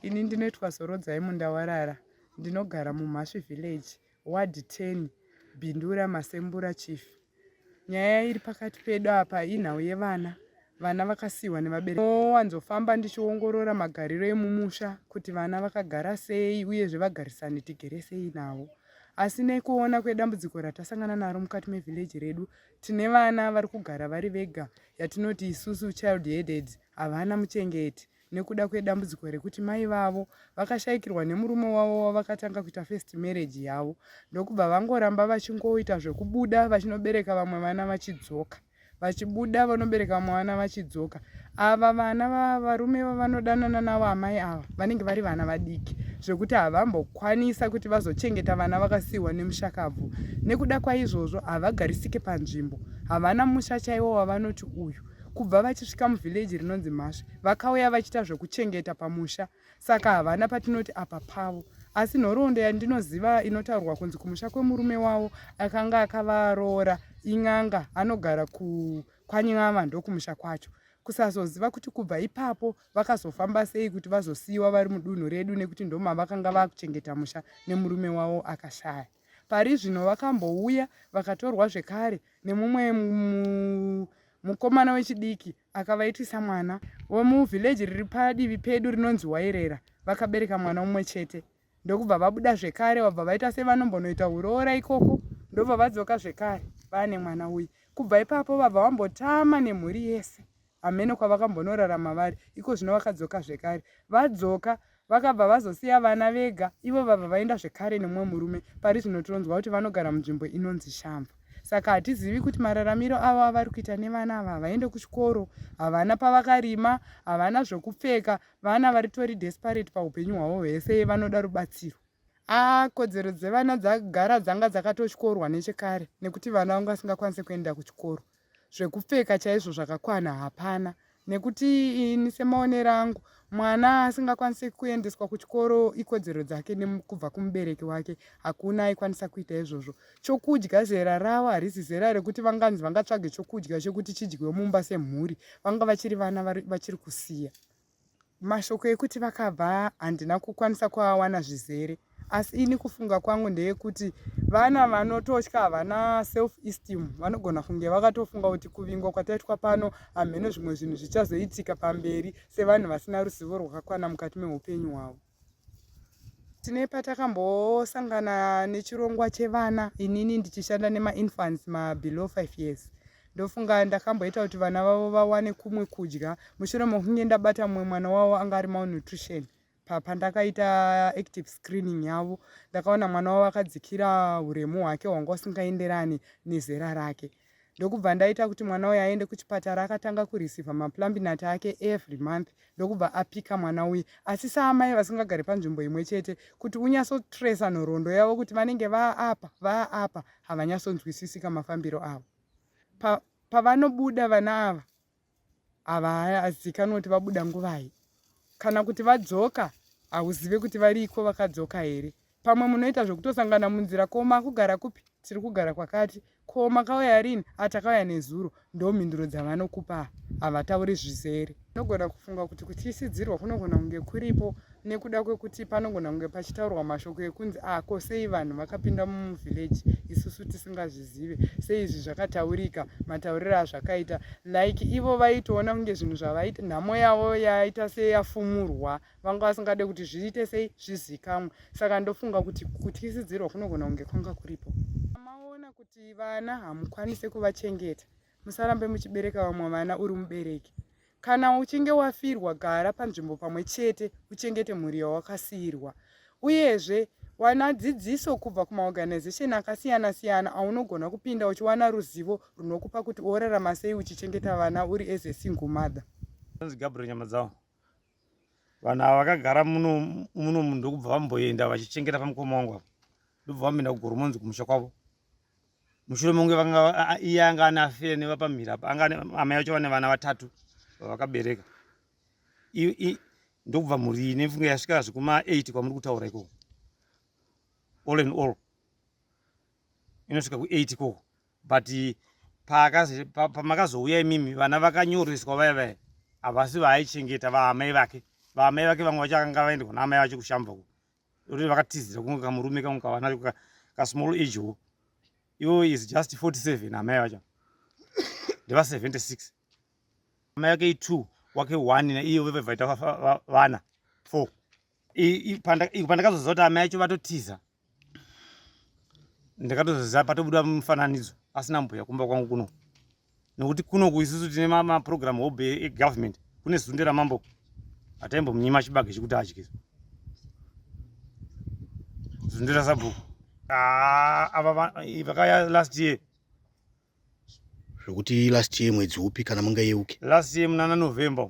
Ini ndinoitwa Zorodzai Mundawarara, ndinogara muMhasvi Village, Ward 10, Bindura Masembura Chief. Nyaya iri pakati pedu apa inhau yevana. Vana vakasiiwa nevabereki. Ndinowanzofamba ndichiongorora magariro emumusha kuti vana vakagara sei uyezve vagarisani tigere sei navo. Asi nekuona kwedambudziko ratasangana naro mukati mevillage redu, tine vana vari kugara vari vega yatinoti isusu child headed, havana muchengeti. Nekuda kwedambudziko rekuti mai vavo vakashaikirwa nemurume wavo wavakatanga kuita first marriage yavo, ndokubva vangoramba vachingoita zvekubuda vachinobereka vamwe vana vachidzoka, vachibuda vanobereka vamwe vana vachidzoka. Ava vana varume vavanodanana navo amai ava vanenge vari vana vadiki zvekuti havambokwanisa kuti vazochengeta vana vakasiiwa nemushakabvu. Nekuda kwaizvozvo havagarisike panzvimbo, havana musha chaiwo wavanoti uyu. Kubva vachisvika muvhileji rinonzi Mhasvi, vakauya vachiita zvekuchengeta pamusha, saka havana patinoti apa pavo. Asi nhoroondo yandinoziva inotaurwa kunzi kumusha kwemurume wavo akanga akavaroora in'anga, anogara kwaNyava ndokumusha kwacho. Kusazoziva kuti kubva ipapo vakazofamba sei kuti vazosiyiwa vari mudunhu redu nekuti ndomavakanga vakuchengeta musha nemurume wavo akashaya. Pari zvino vakambouya vakatorwa zvekare nemumwe mukomana wechidiki akavaitisa mwana wemuvhileji riri padivi pedu rinonzi Wairera. Vakabereka mwana mumwe chete ndokubva vabuda zvekare, vabva vaita sevanombonoita uroora ikoko, ndobva vadzoka zvekare vaane mwana uyu. Kubva ipapo vabva vambotama nemhuri yese, hameno kwavakambonorarama vari iko zvino. Vakadzoka zvekare, vadzoka vakabva vazosiya vana vega, ivo vabva vaenda zvekare nemumwe murume. Pari zvino tinonzwa kuti vanogara munzvimbo inonzi Shamva, saka hatizivi kuti mararamiro avo avari kuita nevana ava. Havaende kuchikoro, havana pavakarima, havana zvokupfeka. Vana varitori desperate paupenyu hwavo hwese, vanoda rubatsiro. A, kodzero dzevana dzagara dzanga dzakatotyorwa nechekare nekuti vana vanga vasingakwanise kuenda kuchikoro. Zvekupfeka chaizvo zvakakwana hapana, nekuti ini semaonero angu, mwana asingakwanisi kuendeswa kuchikoro ikodzero dzake kubva kumubereki wake, hakuna aikwanisa kuita izvozvo. Chokudya, zera ravo harisi zera rekuti vanganzi vangatsvage chokudya chekuti chidyiwe mumba semhuri, vanga vachiri vana vachiri kusiya. Mashoko ekuti vakabva handina kukwanisa kuawana zvizere, asi ini kufunga kwangu ndeyekuti vana vanototya, havana self esteem, vanogona kunge vakatofunga kuti kuvingwa kwataitwa pano, hamheno zvimwe zvinhu zvichazoitika pamberi, sevanhu vasina ruzivo rwakakwana mukati meupenyu hwavo. Tine patakambosangana nechirongwa chevana, inini ndichishanda nemainfants mabelow 5 years. Ndofunga ndakamboita kuti vana vavo vawane kumwe kudya mushure mekunge ndabata mumwe mwana wavo anga ari malnutrition. Pandakaita active screening yavo, ndakaona mwana wavo akadzikira, uremu hwake hwanga usingaenderani nezera rake, ndokubva ndaita kuti mwana uyu aende kuchipatara. Akatanga kureceiva maPlumpyNut ake every month, ndokubva apika mwana uyu. Asi saamai vasingagari panzvimbo imwe chete, kuti unyatsotresa nhoroondo yavo kuti vanenge vaapa vaapa, havanyatsonzwisisika mafambiro avo. Pavanobuda vana ava havazikanwa kuti vabuda nguvai kana kuti vadzoka, hauzive kuti variko vakadzoka here. Pamwe munoita zvekutosangana munzira: "Ko makugara kupi?" "Tiri kugara kwakati." "Ko makauya rini?" "Atakauya nezuro." Ndo mhinduro dzavanokupa, havatauri zvizere. Unogona kufunga kuti kutyisidzirwa kunogona kunge kuripo nekuda kwekuti panogona kunge pachitaurwa mashoko ekunzi, "A, ko sei vanhu vakapinda muvhileji isusu tisingazvizive? Sei izvi zvakataurika matauriro azvakaita?" Like ivo vaitoona kunge zvinhu zvavaita, nhamo yavo yaita seyafumurwa, vanga vasingade kuti zviite sei, zvizikamwe. Saka ndofunga kuti kutyisidzirwa kunogona kunge kwanga kuripo. Maona kuti vana hamukwanisi kuvachengeta, musarambe muchibereka vamwe vana. Uri mubereki, kana uchinge wafirwa, gara panzvimbo pamwe chete uchengete mhuri yawakasiyirwa. Uyezve wana dzidziso kubva kumaorganization akasiyana siyana aunogona kupinda uchiwana ruzivo runokupa kuti worarama sei uchichengeta vana uri as a single mother. Gabriel Nyamadzawo. Vanhu ava vakagara muno muno, ndokubva vamboenda vachichengeta pamukoma wangu apa, ndobva vamboenda kuGoromonzi kumusha kwavo mushure mekunge vanga iye anga ane affair nevapamhiri apa, anga amai vacho vane vana vatatu vavakabereka. Ndokubva mhuri iyi nefunge yasvika zvekuma 8 kwamuri kutaura ikoko. All in all inosvika ku8 ikoko, but pamakazouya imimi, vana vakanyoreswa vaya vaya havasi vaaichengeta vaamai vake. Vamai vake vamwe vacho akanga vaende kuna amai vacho kushamba uko. Uri vakatizira kunge kamurume kamwe kavana ka small age wo. Iwo is just 47 amai vacho. Ndeva 76. Amai vake i2 wake 1 na iye vaita vana 4. Pandakazoziva kuti amai acho vatotiza ndakatozoziva patobuda mufananidzo asina mbuya kumba kwangu kuno nokuti kunoku isusu tine maprogram hobe egovernment kune zunde ramambo hataimbomunyima chibage chekuti adye zunde rasabhuku ah, ava vakaya last year Zvekuti last year mwedzi upi kana mungayeuke? Last year munana November.